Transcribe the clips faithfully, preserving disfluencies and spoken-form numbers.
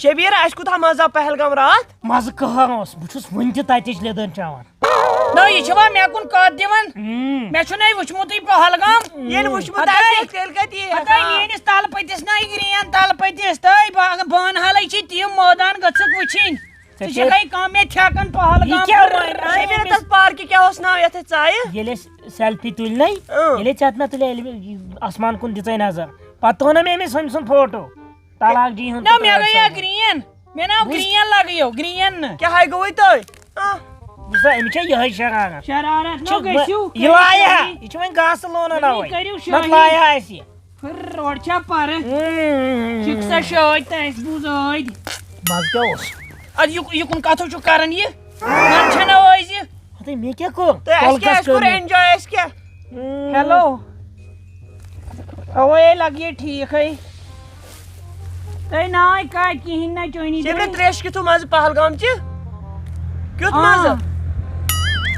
شبیر، اَسہِ کوٗتاہ مَزٕ آو پہلگام راتھ۔ مَزٕ کٕہاہ اوس، بہٕ چھُس وٕنہِ تہِ تَتِچ لیٚدٕر چٮ۪وان۔ نہ، یہِ چھُوا مےٚ کُن کَتھ دِوان؟ ہم۔ مےٚ چھُنَے وٕچھمُتٕے پہلگام۔ ییٚلہِ وٕچھمُت ہَتاے، آسہِ، تیٚلہِ کَتہِ یِیہِ ہَتاے ہٮ۪کان؟ میٛٲنِس تَلہٕ پٔتِس نہ یہِ گرٛین تَلہٕ پٔتِس، تَے با-، بانہالٕے چھِ تِم مٲدان گٔژھٕکھ وٕچھِنۍ۔ ژٕ ژےٚ چھَکھ کیٛاہ، یہِ کٲم مےٚ تھٮ۪کان پہلگام یہِ کیٛاہ پٮ۪ٹھ۔ وَنہِ؟ شبیر، تَتھ پارکہِ کیٛاہ اوس ناو یَتھ أسۍ ژایہِ؟ ییٚلہِ أسۍ سیلفی تُلۍ نَے، اۭں۔ ییٚلہِ ژےٚ مےٚ تُلے، ییٚلہِ مےٚ آسمان کُن دِژے نظر، پَتہٕ تھوٚو نہ مےٚ أمِس أمۍ سُنٛد فوٹو۔ طلاق جی ہُنٛد نہ، تہٕ مےٚ طلاق گٔیے سان۔ گرٛین۔ مےٚ ناو وٕچھ۔ گرٛین لگیو، گرٛین نہٕ۔ کیٛاہ ہاے گوٚوُے تۄہہِ؟ آہ۔ وٕچھ سا، أمِس چھےٚ یِہوٚے شرارت۔ شرارت نہ چھُ گٔژھِو، وۄنۍ، یہِ لایہِ ہا، یہِ چھُ وۄنۍ گاسہٕ لونان وۄنۍ اَوَے۔ کٔرِو نَتہٕ شٲہی۔ لایہِ ہا اَسہِ یہِ۔ ہُر، اورٕ چھا پَرٕ؟ اۭں۔ چھِکھ سا شٲدۍ تہٕ اَسہِ بوٗز ٲدۍ۔ مَزٕ کیٛاہ اوس؟ اَدٕ یہِ، یہِ کُن کَتھو چھُکھ کَران یہِ؟ نَتہٕ چھَنہ ٲسۍ یہِ۔ ہَتٕے مےٚ کیٛاہ کوٚر؟ تہٕ اَسہِ کیٛاہ، کۄلکَس اَسہِ کوٚر کٔر مےٚ۔ اٮ۪نجاے، اَسہِ کیٛاہ؟ ہیلو۔ اوے لگہِ ٹھیٖک ہے۔ تۄہہِ ناے کتہِ کِہیٖنۍ نہ چٲنی شیٚمہِ جٲنی۔ تریش کیُتھ مزٕ پہلگام چہِ؟ کیُتھ آ۔ مزٕ؟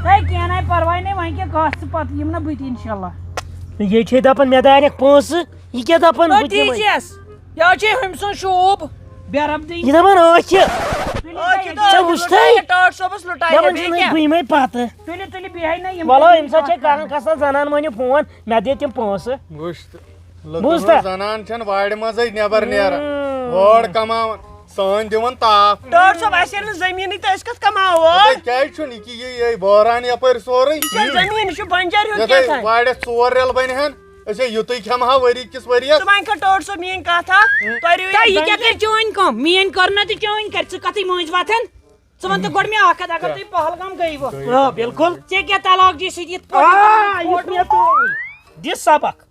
ہے کینٛہہ ناے پرواے ناے، وۄنۍ کیٛاہ گژھ ژٕ پتہٕ یِم نہ بہٕ تہِ انشاءاللہ۔ یہِ چھے دپان مےٚ دارٮ۪کھ پونٛسہٕ، یہِ کیٛاہ دپان نہ بہٕ دِمے؟ دیٖزٮ۪س۔ یا چھے ہُمۍ سُنٛد شوٗب۔ بے ربدی۔ یہِ دپان ٲکھ چھِ۔ تُلِو آ، سا کہِ یہِ دۄہ ژےٚ وٕچھتھٕے؟ لُٹایہِ، ٹاٹھ صٲبس لُٹایہِ، دپان بیٚیہِ چھُنہٕ کیٛاہ؟ بہٕ یِمے پتہٕ۔ تُلِو، تُلِو، بیٚہے نہ یِم وَلہٕ، کَتہِ ییٚمہِ ساتہٕ چھے کَتھ کَران کَران۔ کھسان زنان مٔنِو فون، مےٚ دِ تِم پونٛسہٕ۔ وٕچھ تہٕ، بوٗز لٔدٕر تہٕ؟ زنان چھَنہٕ وارِ منٛزٕے نٮ۪بر نیران۔ اۭں۔ ہورٕ کماوان، سٲنۍ دِوان تاپھ۔ ڈاکٹر صٲب، اَسہِ ییٚلہِ نہٕ زٔمیٖنٕے تہٕ أسۍ کَتھ کَماوو؟ اَدٕ کیٛازِ چھُنہٕ یہِ کہِ یہِ، یہِ بوران یَپٲرۍ سورُے؟ یہِ چھا زٔمیٖن؟ یہِ چھُ بنجر ہیوٗ یَتھ کیٛاہ ہے تام۔ وارٮ۪س ژور رٮ۪ل بَنہِ ہَن، أسۍ ہے یُتُے کھٮ۪مہٕ ہا ؤری کِس ؤریَس۔ ژٕ وۄنۍ کَر ڈاکٹر صٲب میٛٲنۍ کَتھ اَکھ؟ اۭں۔ تۄہہِ رُوِو تۄہہِ یہِ کیٛاہ بنجر۔ کَرِ چٲنۍ کٲم؟ میٛٲنۍ کٔر نہٕ تہٕ چٲنۍ کَرِ۔ ژٕ کَتھٕے مٔنٛزۍ وۄتھان؟ ژٕ وَن تہٕ گۄڈٕ مےٚ اَکھ کَتھ، اگر تُہۍ پہلگام گٔیوٕ۔ آ، بِلکُل۔ ژےٚ کیٛاہ طلاق جی سۭتۍ یِتھ آ، پٲٹھۍ یُتھ فوٹو؟ مےٚ پیوٚو۔ دِ سبق۔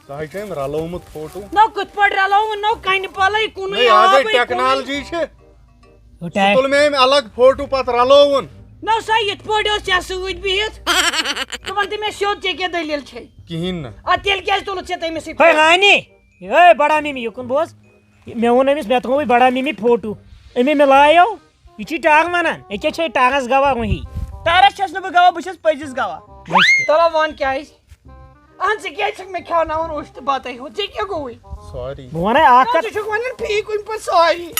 تۄہہِ چھُ أمۍ رلومُت فوٹو۔ نہ، کِتھ پٲٹھۍ رلووُن؟ نہ، کَنہِ پَلَے کُنُے، ہے، آزے آبٕے کُنُے۔ ٹیکنالوجی چھِ۔ ہُہ سُہ ٹیک- تُل مےٚ أمۍ الگ فوٹو، پَتہٕ رلووُن۔ نہ، سۄ یِتھ پٲٹھۍ ٲس ژےٚ سۭتۍ بِہِتھ۔ ژٕ وَن تہٕ مےٚ سیوٚد، ژےٚ کیٛاہ دٔلیٖل چھے؟ کِہیٖنۍ نہٕ۔ اَدٕ تیٚلہِ کیٛازِ تُلُتھ ژےٚ تٔمِس سۭتۍ ہے فوٹو؟ رانی، ہے بڑا مِمی، یُکُن بوز۔ مےٚ ووٚن أمِس، مےٚ تھووُے بڑا مِمی فوٹو۔ أمۍ مےٚ لایو۔ یہِ چھُے ٹانٛگ وَنان؟ یہِ کیٛاہ چھے ٹانٛگَس گواہ وۄنۍ؟ ٹارَس چھَس نہٕ بہٕ گواہ، بہٕ چھَس پٔزِس گواہ۔ وٕچھ تہٕ۔ تَلہ وَن کیٛازِ؟ اَہَن، ژٕ کیٛازِ چھَکھ مےٚ کھیٛاوناوان اوٚش تہٕ بَتَے ہوت؟ ژےٚ کیٛاہ گوٚوُے؟ ساری۔ بہٕ وَنَے اَکھ نہ، کَتھ۔ ژٕ چھُکھ وَنان فی کُنہِ پٲٹھۍ ساری۔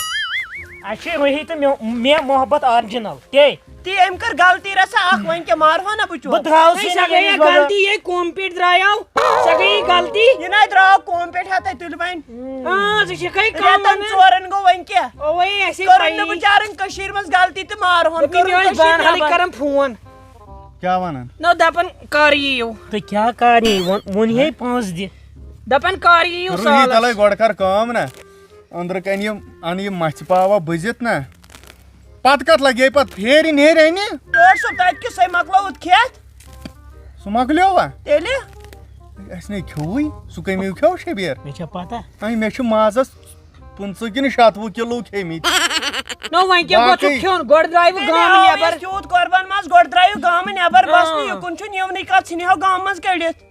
اَسہِ چھُے روحی تہٕ مےٚ، مےٚ محبت آرجِنَل۔ تے۔ تی، أمۍ کٔر غلطی رَژھا اَکھ، وۄنۍ کیٛاہ مارہو نہ بہٕ چوب؟ بہٕ درٛاوسٕے ہے، سۄ نہٕ گٔیے ییٚمِس بغل۔ غلطی، یے کوٚم پیٚٹھۍ درٛایاو۔ سۄ گٔیے غلطی۔ یہِ نَے درٛاو کوٚم پیٚٹھۍ، ہَتَے تُلہِ وۄنۍ۔ آ، ژٕ چھَکھَے کَم رٮ۪تَن وَنان۔ ژورَن گوٚو وۄنۍ کیٛاہ؟ اوے، اَسے کٔرٕن نہٕ پَیی۔ بِچارَن کٔشیٖرِ منٛز غلطی تہٕ مارہون، دوٚپُن، کٔرٕن مےٚ ٲسۍ کٔشیٖرِ بانہٕ حالٕے نٮ۪بر۔ کَران فون۔ کیٛاہ وَنان؟ نہ، دَپان، کَر یِیِو؟ تہٕ کیٛاہ کَر یی؟ ووٚن، ووٚن ہے پونٛسہٕ دِ۔ دَپان، کَر یِیِو روٗہی سالَس؟ تَلَے گۄڈٕ کَر کٲم نا۔ أنٛدرٕ کَنہِ یِم، اَنہٕ یِم مَژھِ پاوا بٔزِتھ نا۔ پَتہٕ کَتھ لَگہِ پَتہٕ پھیرِ نیرِ اَنہِ؟ ٹٲٹھ صٲب، تَتہِ کیُتھ سۄے مۄکلٲوُتھ کھٮ۪تھ؟ سُہ مۄکلیوا؟ تیٚلہِ؟ اَسہِ نے کھیوٚوُے، سُہ کٔمۍ ہیوٗ کھیوٚو شبیر؟ مےٚ چھا پَتہ؟ اَے، مےٚ چھُ مازَس پٕنٛژٕہ کِنہٕ شَتوُہ کِلوٗ کھیٚمٕتۍ۔ نو، وۄنۍ کیٛاہ گوٚو باقٕے ژٕ کھیوٚن؟ گۄڈٕ درٛایوٕ تیٚلہِ گامہٕ آو نٮ۪بر۔ یَس تیوٗت قۄربان ماز، گۄڈٕ درٛایِو گامہٕ نٮ۪بر، بَس نہٕ آ۔ یُکُن چھُنہٕ یِونٕے کَتھ، ژھٕنہِ ہاو گامہٕ منٛز کٔڑِتھ۔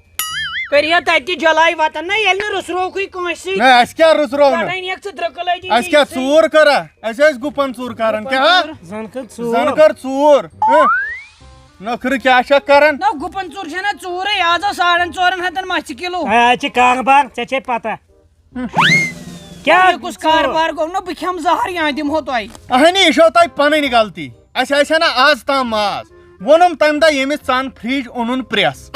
کٔرِو تَتہِ تہِ جلاے وطن۔ نہ، ییٚلہِ نہٕ رُسروکھٕے کٲنٛسہِ سۭتۍ۔ نہ، اَسہِ کیٛاہ رُسرو نہٕ؟ پَتہٕ أنِکھ ژٕ درٛکہٕ لٲجی اَسہِ کیٛاہ ییٖژٕے۔ ژوٗر کٔرا؟ اَسہِ ٲسۍ گُپَن ژوٗر کَران، گُپَن کیٛاہ ہا؟ ژوٗر۔ زَن کٔر ژوٗر۔ زَن کٔر ژوٗر۔ ہہ؟ نٔکھرٕ کیٛاہ چھَکھ کَران؟ نہ، گُپَن ژوٗر چھَنہ ژوٗرٕے، آز آو ساڑَن ژورَن ہَتَن مَژھِ کِلوٗ۔ اے، اَتہِ چھِ کاربار، ژےٚ چھے پَتہ۔ کیٛاہ یہِ کُس ژوٗر؟ کاربار گوٚو؟ نہ، بہٕ کھٮ۪مہٕ زہر یا دِمہو تۄہہِ۔ اَہنی، یہِ چھو تۄہہِ پَنٕنۍ غلطی۔ اَسہِ آسہِ ہا نہ آز تام ماز۔ ووٚنُم تَمہِ دۄہ ییٚمِس ژَن فرٛج اوٚنُن پرٛٮ۪س۔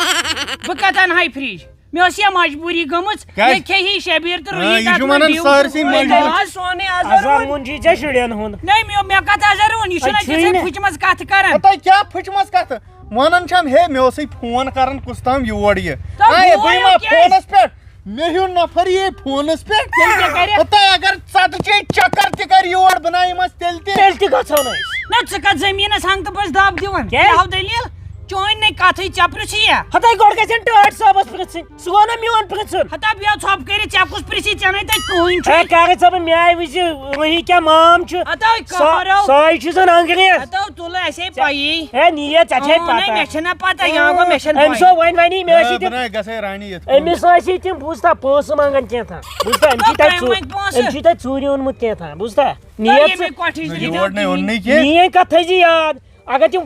بہٕ کَتہِ اَنہٕ ہاے فرٛج؟ مےٚ ٲس یا مجبوٗری گٔمٕژ، کیٛازِ؟ مےٚ کھیٚیہِ ہی شبیٖر تہٕ ہاں، روحی یہِ چھُ تَتھ منٛز وَنان ڈیوٗ۔ سٲرسٕے مجبوٗر۔ آز سونُے، آز عذاب روٚن۔ مُنجی ژےٚ شُرٮ۪ن ہُنٛد۔ نہ، مےٚ، مےٚ کَتھ عذاب روٚن؟ یہِ چھُنہ اَتہِ چھُے تِژھے نہٕ۔ پھٕچمٕژ کَتھٕ کَران۔ ہَتاے کیٛاہ پھٕچمٕژ کَتھٕ؟ وَنان چھَم، ہے، مےٚ اوسُے فون کَران کُس تام یور یہِ۔ تہٕ آے، بہٕ بہٕ یِمہٕ یِمہٕ کیٛازِ؟ فونَس پٮ۪ٹھ۔ مےٚ ہیوٚن نفر یی فونس پٮ۪ٹھ۔ تیٚلہِ کیٛاہ کرِ؟ ہتا اگر ژتجی چکر تہِ کرِ یور، بہٕ نہ یِمس تیٚلہِ تہِ۔ تیٚلہِ تہِ گژھو نہٕ أسۍ۔ نہ، ژٕ کتھ زٔمیٖنس ہنٛگ تہٕ پٔژھۍ دب دِوان؟ کیٛازِ؟ کیٛاہ ہو دٔلیٖل؟ چٲنۍ نے کتھٕے، ژےٚ پرٛژھی یا؟ ہتا گۄڈٕ گژھن ٹٲٹھۍ صٲبس پرٛژھٕنۍ، سُہ گوٚو نہ میون پرٛژھُن۔ ہتا بیٚہہ ژھۄپ کٔرِتھ، ژےٚ کُس پرٛژھی؟ ژےٚ نے تتہِ کٕہٕنۍ چھُے۔ ہے، کاغذ صٲبن، مےٚ آیہِ وٕچھِ، وۄنۍ کیٛاہ مام چھُ۔ ہتا سا-، کہرو۔ ساے چھُ زن انگریز۔ ہتا تُلہٕ اَسے پَیی۔ ہے، نیر، ژےٚ چھے اۭں، نہ، پتہ۔ مےٚ چھَنہ پتہ، یہِ ہا گوٚو، مےٚ چھَنہٕ أمۍ پَے۔ سو وۄنۍ وَنی، مےٚ ٲسۍ ہے، یہِ تِم، بہٕ نہ گژھٕ ہے رانی یِتھ پٲٹھۍ۔ أمِس ٲسۍ یہِ تِم، بوٗزتھا، پونٛسہٕ منٛگان کینٛہہ تام۔ بوٗزتھا، أمۍ چھُے تۄہہِ تۄہہِ ژوٗ-، منٛگۍ پونٛسہٕ؟ أمۍ چھُے تۄہہِ ژوٗرِ اوٚنمُت کینٛہہ تام، بوٗزتھا؟ نہ، نیت ییٚمہِ ژٕ، کۄٹھِچ نہ، نہٕ یور نے اوٚن نے کینٛہہ۔ نیت کَتھ تھٲیزِ یاد۔ اگر تِم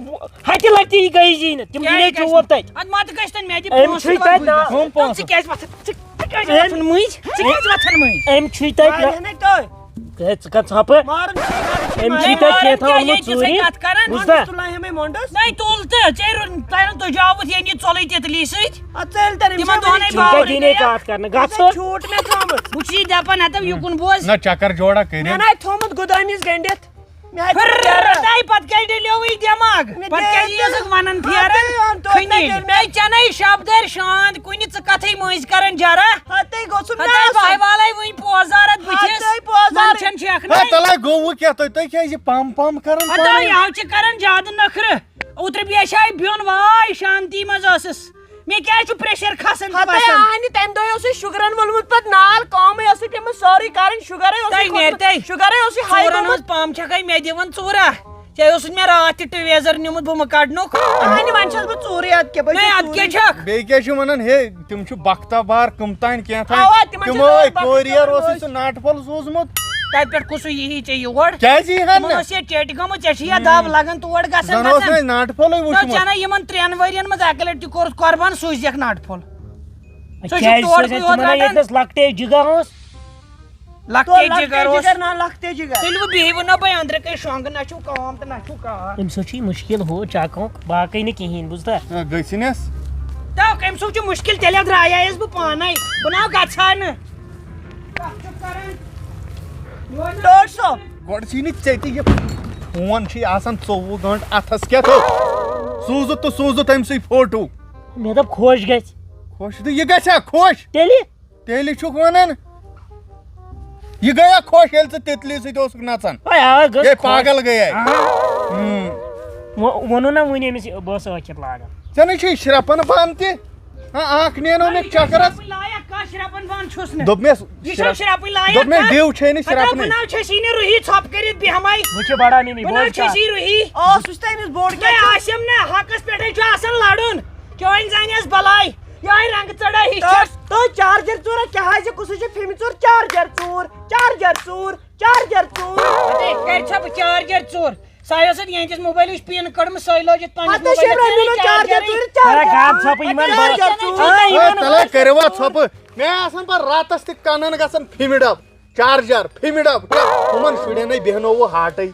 ہَتہِ لَٹہِ تہِ یہِ گٔیی نہٕ، تِم کیٛازِ دِنے گژھِ چوب نہٕ؟ تَتہِ۔ اَدٕ مَتہٕ گژھِ تَن مےٚ تہِ أمۍ پونٛسہٕ چھُے تہٕ تَتہِ باقٕے۔ نا-، کٕم ژٕ پونٛسہٕ؟ کیٛازِ وۄتھان؟ ژٕ، ژٕ کیٛازِ أمۍ، وۄتھان مٔنٛزۍ؟ ژٕ کیٛازِ وۄتھان مٔنٛزۍ؟ أمۍ چھُے تَتہِ نا-، واریاہ نے تۄہہِ۔ ہے، ژٕ کَتھ ژھۄپہٕ؟ مارُن چھُ، مارُن چھُ، أمۍ مارُن چھُے چھُ۔ تۄہہِ کینٛہہ تھاوان ییٚتہِ مُژوٗرِ؟ ژےٚ کَتھ کَران؟ بوٗزتھا؟ عبداللہ ہٮ۪مَے مۄنٛڈَس۔ نَے تُل تہٕ ژےٚ روٚن-، تۄہہِ روٚن تُجاوُتھ ییٚمہِ یہِ ژۄلٕے تِتلی سۭتۍ۔ اَدٕ ژٔلۍ تَن أمِس تِمَن چھِ دۄنَے أمِس چھِ باورٕ۔ کَتہِ یِنَے کَتھ کَرنہٕ؟ گژھ ژےٚ ژٕ۔ چھوٗٹ مےٚ تھوٚمُت۔ بہٕ چھُس یہِ دَپان، اَتٮ۪و یِکُن بوز۔ نہ چکر جوڑا کٔرِتھ۔ مےٚ نَے تھوٚمُت گُدٲمِس گٔنٛڈِتھ۔ مےٚ ہَے پھٕر، تَے پَتہٕ کیٛازِ ڈٔلیوٕے دٮ۪ماغ؟ مےٚ پَتہٕ کیٛازِ دے یِیَکھ وَنان پھیران؟ ہَتَے اَن توتہِ کھٔنِنۍ۔ مےٚ مےٚ چَنَے شب دٲرۍ شانٛد کُنہِ ژٕ کَتھٕے مٔنٛزۍ کَران جَرا۔ ہَتَے گوٚژھُم نہ ہَتَے آسُن۔ بہٕ والَے وٕنۍ پوزار اَتھ بٕتھِس۔ ہَتَے پوزار۔ منٛدچھان چھِ اَکھ ہے، نَے۔ تَلے گوٚو وۄنۍ کیٛاہ؟ تُہۍ، تُہۍ کیٛازِ پَم پَم کَران ہَتَے پانَے؟ یَہَو چھِ کَران زیادٕ نٔخرٕ۔ اوترٕ بیٚیہِ چھِ آے بیوٚن واے شانتی منٛز ٲسٕس۔ مےٚ کیٛازِ چھُ pressure کھسان ہَتَے پَسنٛد؟ اَہنہِ، تَمہِ دۄہ اوسُے شُگرَن ووٚنمُت پَتہٕ نال، کٲمٕے ٲسٕے پیٚمٕژ سٲرٕے کَرٕنۍ، شُگرَے اوسُے تۄہہِ کھوٚتمُت، نیرِ تۄہہِ۔ شُگرَے اوسُے high ژورَن گوٚمُت۔ ہٕنٛز پَم چھَکھ مےٚ دِوان ژوٗرا۔ ژےٚ اوسُتھ مےٚ راتھ تہِ tweezer نیوٗمُت بُمہٕ کَڑنُک۔ اَہنہِ، وۄنۍ چھَس بہٕ ژوٗرٕے، اَدٕ کیٛاہ، بہٕ ہے، چھَس اَدٕ کیٛاہ ژوٗرٕے۔ چھَکھ؟ بیٚیہِ کیٛاہ چھِ وَنان، ہے، تِم چھِ بختہ بار کٕم تام کینٛہہ تام۔ اَوا، تِمَن چھِ تِمو ژور بختہ courier بار اوسُے وٲلۍ۔ سُہ ناٹہٕ پھوٚل سوٗزمُت۔ تَتہِ پٮ۪ٹھ کُسُے یِہی ژےٚ یور؟ کیٛازِ یی ہا تِمَن نہٕ؟ ٲس یہِ ٹیٚٹہِ گٔمٕژ، ژےٚ چھِ یا دَب لَگان تور گژھان زَن اوس گژھان۔ نہٕ اَسہِ ناٹہٕ پھوٚلٕے نہ، وُچھمُت۔ ژےٚ نہ یِمَن ترٛٮ۪ن ؤرِیَن منٛز اَکہِ لَٹہِ تہِ کوٚرُتھ قۄربان، سوٗزِکھ ناٹہٕ پھوٚل۔ سُہ چھُ کیٛازِ تورٕ سوزِ تہٕ یورٕ تِمَن رَٹان۔ ییٚتہِ نَس لۄکٹے جِگہ اوس؟ لۄکٹے تو لۄکٹے جِگر اوس۔ جِگر نا لۄکٹے جِگر۔ تیٚلہِ وۄنۍ بِہِو نہٕ بہٕ أنٛدرٕ کَنہِ شۄنٛگہٕ، نہ چھُو کٲم تہٕ نہ چھُو کار۔ اَمہِ سۭتۍ چھُ یہِ مُشکِل ہُہ چَکُن، باقٕے نہٕ کِہیٖنۍ، بوٗزتھا؟ آ، گٔژھِنٮ۪س۔ تو کَمہِ سۭتۍ چھُ مُشکِل؟ تیٚلہِ درٛایایس بہٕ پانَے، بہٕ نہ گژھٕ ہا نہٕ۔ کَتھ چھُکھ کران؟ یورٕ نہ۔ ڈاکٹر صٲب۔ گۄڈٕ چھُے نہٕ ژےٚ تہِ یہِ فون چھُے آسان ژوٚوُہ گٲنٛٹہٕ اَتھَس کیٛاہ تہٕ سوٗزُتھ تہٕ سوٗزُتھ أمۍ سٕے فوٹو۔ مےٚ دوٚپ خۄش گژھِ۔ خۄش تہٕ یہِ گژھِ ہا خۄش۔ تیٚلہِ؟ تیٚلہِ چھُکھ وَنان، یہِ گٔیا خۄش، ییٚلہِ ژٕ تِتلی سۭتۍ اوسُکھ نَژان۔ اے، آ، گٔژھ ہے، خۄش۔ پاگل گٔیے۔ آ۔ ہُم۔ وۄ-، ووٚنُو نہ وُنہِ أمِس، بہٕ اوسُس ٲکِتھ لاگان۔ ژےٚ نَے چھُے شرٛپَن بنٛد تہِ۔ ہاں، اَکھ نیرو مےٚ یہِ چھُ چَکرَس۔ شرٛپٕنۍ لایق، کانٛہہ شرٛپَن بنٛد چھُس نہٕ۔ دوٚپ مےٚ، یہِ چھُ شرٛپ-، شرٛپٕنۍ لایق، دوٚپ مےٚ، کانٛہہ۔ ڈِو چھے نہٕ ہتا شرٛپنٕے۔ بہٕ نہ چھَس یی نہٕ رُہی ژھۄپہٕ کٔرِتھ بیٚہمَے۔ وٕچھِ بڑا نِنی، بہٕ نہ بوز چھَس کَتھ۔ یی رُہی۔ آ، سُہ چھُ تٔمِس بوٚڑ نہ، کیٛاہ چھُ؟ آسٮ۪م نہ، حقَس پٮ۪ٹھَے چھُ آسان لَڑُن۔ چٲنۍ زَنہِ ٲس بَلاے۔ یِہوٚے رنٛگہٕ ژٔڑا ہِش چھَس۔ تو چارجر ژوٗرا کیٛاہ حظ چھِ؟ کُسٕے چھِ فِمہِ ژوٗر؟ چارجر ژوٗر، چارجر ژوٗر، چارجر ژوٗر۔ اَدے، کَرِ چھا بہٕ چارجر ژوٗر؟ سۄ یۄس اَتھ یِہِنٛدِس موبایلٕچ پِن کٔڑمٕژ، سۄے لٲجِتھ پنٛنِس ہَتہٕ موبایلَس شیٚے رۄپیہِ نہٕ چارجر چارجرٕے۔ ژوٗرِ، چارجر۔ ہَے، گژھ ژھۄپہٕ یِمَن۔ چارجر ژوٗر۔ ہَے، تَلے کٔرِو وۄنۍ ژھۄپہٕ۔ مےٚ آسان پَتہٕ راتَس تہِ کَنَن گژھان فِمہِ ڈَبہٕ۔ چارجر، فِمہِ ڈَبہٕ۔ ہُمَن شُرٮ۪ن ہے بیٚہنووُ ہاٹٕے۔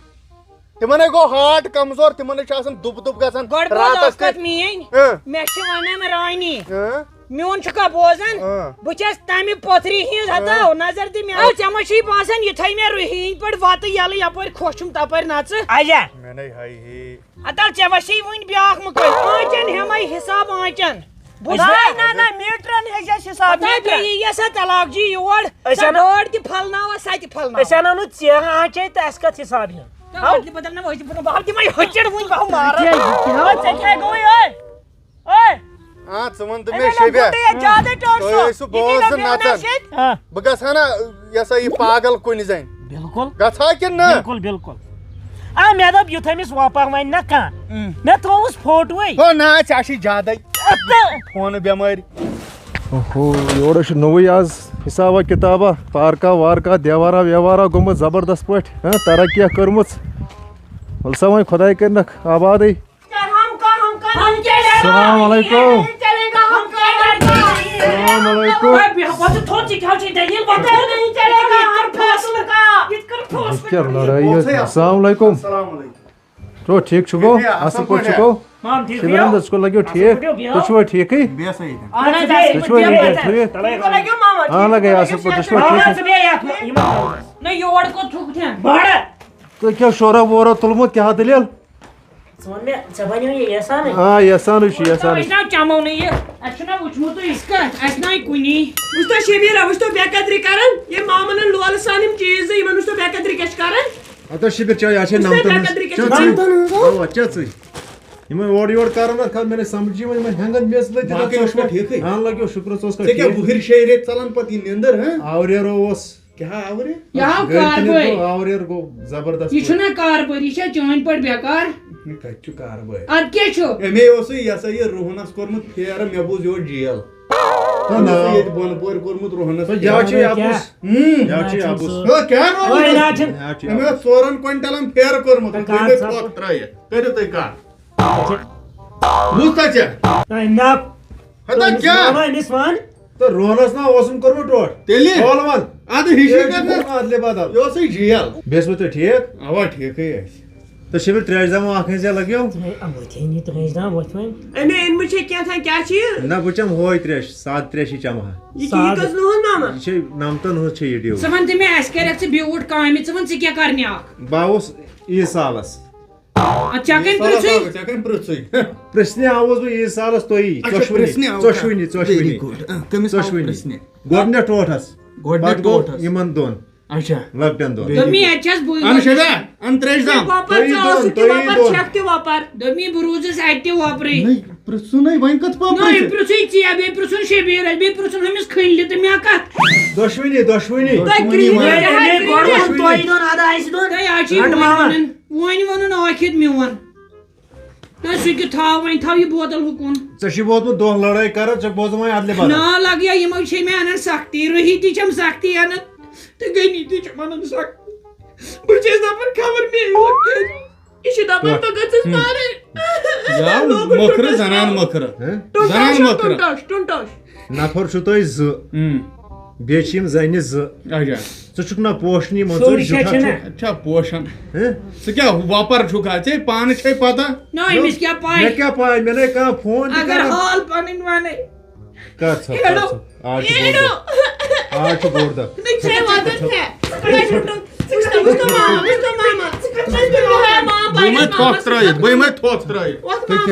تِمن ہے گوٚو ہارٹ کمزور، تِمن ہے چھُ آسان دُب دُب گژھان گۄڈٕ بوز راتس اکھ کتھ تہِ۔ میٲنۍ۔ ہاں۔ مےٚ چھِ ونان رانی، ہاں۔ میون چھُکھا بوزان؟ ہاں۔ بہٕ چھَس تمہِ پۄتھرِ ہِنٛز، ہاں۔ ہتاو نظر دِ مےٚ۔ ہاں۔ ژےٚ ما چھُے باسان یِتھے مےٚ رُہی ہِنٛدۍ پٲٹھۍ وتہٕ یلہٕ یپٲرۍ خۄش چھُم تپٲرۍ نژٕ؟ اجا۔ مےٚ نے ہاے ہے۔ ہتاو ژےٚ وسے وُنہِ بیاکھ مُکٲے۔ آنچن ہٮ۪مے حساب آنچن۔ بہٕ أسۍ نہ، نہ، نہ، میٖٹرن ہیٚچھ اَسہِ حساب، پتہٕ میٖٹرن۔ بیٚیہِ یی یَس اَتھ علاقہٕ جی یور، أسۍ سۄ اَنو، گٲڑۍ تہِ پھلناوَس، سۄ تہِ پھلناوَس۔ أسۍ اَنو نہٕ ژیرٕ آنچے تہٕ اَسہِ کَتھ حساب ہیٚن؟ تہٕ ہاو۔ بدل، بدل نہ، بہٕ دِمہٕ، بہٕ دِمَے ہۄچھَڑ وٕنۍ، بہٕ ہاو مارَن۔ ژےٚ کیٛاہ، یہِ کیٛاہ؟ ژےٚ کیٛاہ گوٚوُے، اوے؟ اوے؟ آ، ژٕ وَن تہٕ مےٚ، اَمے شیبیا۔ گُنڈٕ یَتھ زیادَے ٹٲٹھ تُہۍ سُہ۔ ٲسِو یہِ بوز کیٛاہ ژٕ گوٚو نَژان۔ نَشہِ؟ آ۔ بہٕ گژھٕ ہا نہ، یہِ ہسا یہِ پاگل کُنہِ زَنہِ۔ بِلکُل۔ گژھٕ ہا کِنہٕ نہ؟ بِلکُل، بِلکُل۔ آ، مےٚ دوٚپ، یُتھُے أمِس وۄپَر وَنہِ نہ کانٛہہ، اۭں۔ مےٚ ترٛووُس فوٹوٕے۔ ہو نہ، ژےٚ چھُے زیادَے۔ تہٕ فونہٕ بٮ۪مٲرۍ۔ اوہو، یورٕ چھُ نوٚوُے آز حسابہ کتابہ، پارکہ وارکہ، دیوارہ ویوارہ گوٚمُت زبردست پٲٹھۍ، ہاں، ترقیہ کٔرمٕژ۔ وَلہٕ سا وۄنۍ خۄداے کٔرِنَکھ آبادٕے۔ ہم کا، ہم کا نہیں چلے گا۔ السلام علیکم۔ نہیں چلے گا، ہم کا ڈرتا ہے۔ السلام علیکم۔ اے، بیٚہہ، وۄتھ تھوٚد، ژٕ کیٛاہ چھے دٔلیٖل؟ وۄتھ تھوٚد۔ نہیں چلے گا، ہم کا ڈرتا۔ یہِ کیٛاہ لڑٲیی؟ السلام علیکم۔ ٹھیٖک چھُ گوٚو؟ ٹھیٖک ہے، اَصٕل اَصٕل پٲٹھۍ پٲٹھۍ چھُ۔ گوٚو؟ مام، ٹھیٖک شُکر پٲٹھۍ؟ احمدس، ژٕ چھُکھ لَگیو اَصٕل ٹھیٖک؟ پٲٹھۍ گوٚو؟ تُہۍ چھُوا ٹھیٖکٕے؟ بیٚہہ سا ییٚتٮ۪ن۔ اَہَن حظ، ژٕ چھُوا ٹھیٖک پٲٹھۍ؟ اَہَن لَگے اَصٕل پٲٹھۍ، تُہۍ چھُوا ٹھیٖکٕے؟ نہ، یور کوٚت تھوٚکھ تھٮ۪ن؟ بَڑٕ۔ تُہۍ کیٛاہ شورا وورا تُلمُت، کیٛاہ دٔلیٖل؟ ژٕ وَن مےٚ، ژےٚ بَنیو یہِ احسانٕے؟ آ، احسانٕے چھُ، احسانٕے أسۍ چھُ۔ نہ چَمو نہٕ یہِ، اَسہِ چھُنہ وٕچھمُتٕے۔ یِتھ کٔنۍ؟ اَسہِ نہ آیہِ کُنی۔ وٕچھ تو شبیٖرا، وٕچھ تو بے قدری کران، یِم مامَن لولہٕ سان یِم چیٖز زٕ، یِمَن وٕچھ تو بے قدری کیٛاہ چھِ کران۔ ہتو شبیر چاے، اچھے وٕچھ تو نمتن بے قدری کیٛاہ چھِ چاے۔ کران۔ نمتن ہٕنٛز ہو؟ اوا، چاے۔ یِمن اورٕ یورٕ کران نہ، خبر مےٚ نَے سمجھی وۄنۍ یِمن ہٮ۪نٛگن میٚژ لٔجِتھ۔ باقٕے اوس پٮ۪ٹھ ٹھیٖکھٕے؟ ہاں، لگیو شُکرس اوس ژےٚ کیٛاہ ٹھیٖک۔ وُہٕرۍ شیٚیہِ ریٚتۍ ژلان پتہٕ یہِ نیٚنٛدٕر، ہاں؟ آوریر اوس۔ کیٛاہ آوریر؟ یہِ آو گٔرۍ کِنۍ کاربٲرۍ۔ گوٚو آوریر گوٚو زبردست یہِ پٲٹھۍ۔ چھُنہ کاربٲرۍ، یہِ چھا چٲنۍ پٲٹھۍ بیکار؟ یہِ کتہِ چھُ کاربٲرۍ؟ ادٕ کیٛاہ چھُ؟ أمے اوسُے یہِ ہسا یہِ روہنس کوٚرمُت پھیرٕ، مےٚ بوٗز یہِ اوس جیل۔ تہٕ مےٚ اوس ناو۔ ییٚتہِ بۄنہٕ پورِ کوٚرمُت روہنس۔ تہٕ یہِ حظ چھُ یہِ اپُز۔ کیٛاہ؟ ہُم۔ یہِ حظ چھُ یہِ اپُز۔ ہے، کیٛاہ روہنس؟ ہے، نہ چھُنہٕ۔ یہِ حظ چھُ یہِ أمۍ اپُز۔ اوس ژورن کوینٹلن پھیرٕ کوٚرمُت، تہٕ کٔرۍ کر مےٚ ژھۄپ ترٲیِتھ۔ کٔرِو تُہۍ کر۔ بوٗزتھا ژےٚ؟ ہے، نہ۔ ہتا تٔمِس کیٛاہ؟ وَنو أمِس وَن۔ تہٕ روہنس نا اوسُم کوٚرمُت ٹوٹھ۔ تیٚلہِ؟ ولہٕ وَن۔ اَدٕ ہِشی یہِ کَتھ چھُ نا۔ اَدلہِ بدل۔ یہِ اوسُے جیل۔ بیٚیہِ ٲسوٕ تُہۍ ٹھیٖک؟ اَوا، ٹھیٖکٕے ٲسۍ۔ تہٕ شبیر ترٛیش دمو اکھ أنۍ زِ لگیو۔ ہے، اَوَے تھٲینی ترٛیش دام وۄتھ وۄنۍ۔ أمۍ أنمٕژ چھےٚ کینٛہہ تام، کیٛاہ چھِ یہِ؟ نہ، بہٕ چَمہٕ ہۄے ترٛیش، سادٕ ترٛیش یہِ چَمہٕ ہا۔ یہِ چھِ یہِ سادٕ۔ کٔژ نُہُنٛد ماما؟ یہِ چھے نَمتَن ہٕنٛز چھے یہِ ڈیو۔ ژٕ وَن تہٕ مےٚ، اَسہِ کَریکھ ژٕ بیوٗٹھ کامہِ، ژٕ وَن ژٕ کیٛاہ کَرنہِ اَکھ؟ بہٕ آوُس عیٖد سالَس۔ اَدٕ ژےٚ کَمہِ سالَس پرٛژھُے؟ آوُس، ژےٚ کَمہِ پرٛژھُے؟ پرٛژھنہِ آوُس بہٕ عیٖد سالَس تۄہی، اچھا، ژۄشوٕنی، پرٛژھنہِ آوُکھ۔ ژۄشوٕنی، ژۄشوٕنی۔ Very good۔ آ، کٔمِس آو ژۄشوٕنی۔ پرٛژھنہِ؟ گۄڈٕنٮ۪تھ ٹوٹھَس۔ گۄڈٕنٮ۪تھ پَتہٕ گوٚو ٹوٹھَس۔ یِمَن دۄن۔ اچھا۔ لۄکٹٮ۪ن دۄن۔ Very good۔ دوٚپمی، اَتہِ چھَس بٕے۔ اَن شیدا، اَن ترٛیش دام۔ وۄپَر تُہۍ ژٕ دۄن، ٲسٕکھ تہِ تُہۍ وۄپَر، دۄن۔ چھَکھ تہِ وۄپَر۔ دوٚپمی، بہٕ روٗزٕس اَتہِ تہِ وۄپرٕے۔ نٔے، پرٛژھُن نٔے، وۄنۍ کَتھ نہٕ، پۄپرٕے أمۍ ژےٚ؟ پرٛژھُے ژےٚ، بیٚیہِ پرٛھُن شبیٖرَس، بیٚیہِ پرٛژھُن ہُمِس کھٔنلہِ تہٕ مےٚ کَتھ؟ دۄشوٕنی، دۄشوٕنی۔ تۄہہِ دۄشوٕنی کرٛہِنۍ وۄنۍ۔ یہِ ہے گۄڈٕ ووٚن تۄہہِ دۄن، اَدٕ اَسہِ دۄن۔ تۄہہِ آز چھِ رَٹہٕ وۄنۍ ماما۔ وَنُن، وۄنۍ ووٚنُن ٲخِر میون۔ نہ، سُہ کیُتھ تھاو وۄنۍ، تھاو یہِ بوتل ہُکُن۔ ژےٚ چھُے ووتمُت دۄہ لڑٲے کران، ژےٚ بوزُن وۄنۍ ادلہِ بدل۔ نا لگیا، یِمو چھے مےٚ انان سختی، روحی تہِ چھم سختی انان، تہٕ غنی تہِ چھم انان سختی۔ بہٕ چھَس دپان خبر مےٚ یوت کیٛازِ۔ یہِ چھُ دپان کتھ؟ بہٕ گٔژھٕس ہُم۔ مارٕنۍ۔ یا لوگُن مٔکرٕ، ٹُنٹس زنان تھاوُن۔ مٔکرٕ۔ ہہ؟ ٹُنٹس زنان چھُ مٔکرٕ۔ ٹُنٹس، ٹُنٹس۔ نفر چھُ تۄہہِ زٕ۔ ہُم۔ بیٚیہِ چھِ یِم زَنہِ زٕ۔ اچھا۔ ژٕ چھُکھ نہ پوشنی منٛز، ژٕ سورُے چھُکھ چھےٚ جُٹھا چھَنہ۔ چھُکھ۔ اچھا، پوشن۔ ہہ؟ ژٕ کیٛاہ وۄپر چھُکھ اژے؟ پانہٕ چھے پتہ؟ نہ، أمِس کیٛاہ پاے؟ مےٚ کیٛاہ پاے؟ مےٚ نے کانٛہہ فون تہِ اگر کران۔ حال پنٕنۍ ونے۔ کر ژٕ، ہیلو۔ کر ژٕ۔ آز چھُ بوٚڑ دۄہ۔ ہیلو۔ آز چھُ بوٚڑ دۄہ۔ نہ، ژےٚ وَدُن چھےٚ۔ ژٕ کَتہِ چھُکھ؟ ژٕ کَتہِ چھُکھ؟ وٕچھ تو ماما، وٕچھ تو ماما۔ ژٕ کَتہِ چھُکھ؟ بہٕ ہا ماما بہٕ یِمَے پنٕنِس تھۄکھ مامَس ترٛٲیِتھ، بہٕ یِمَے تھۄکھ ترٛٲیِتھ۔ وۄتھ تُہۍ ماما۔ کیٛاہ،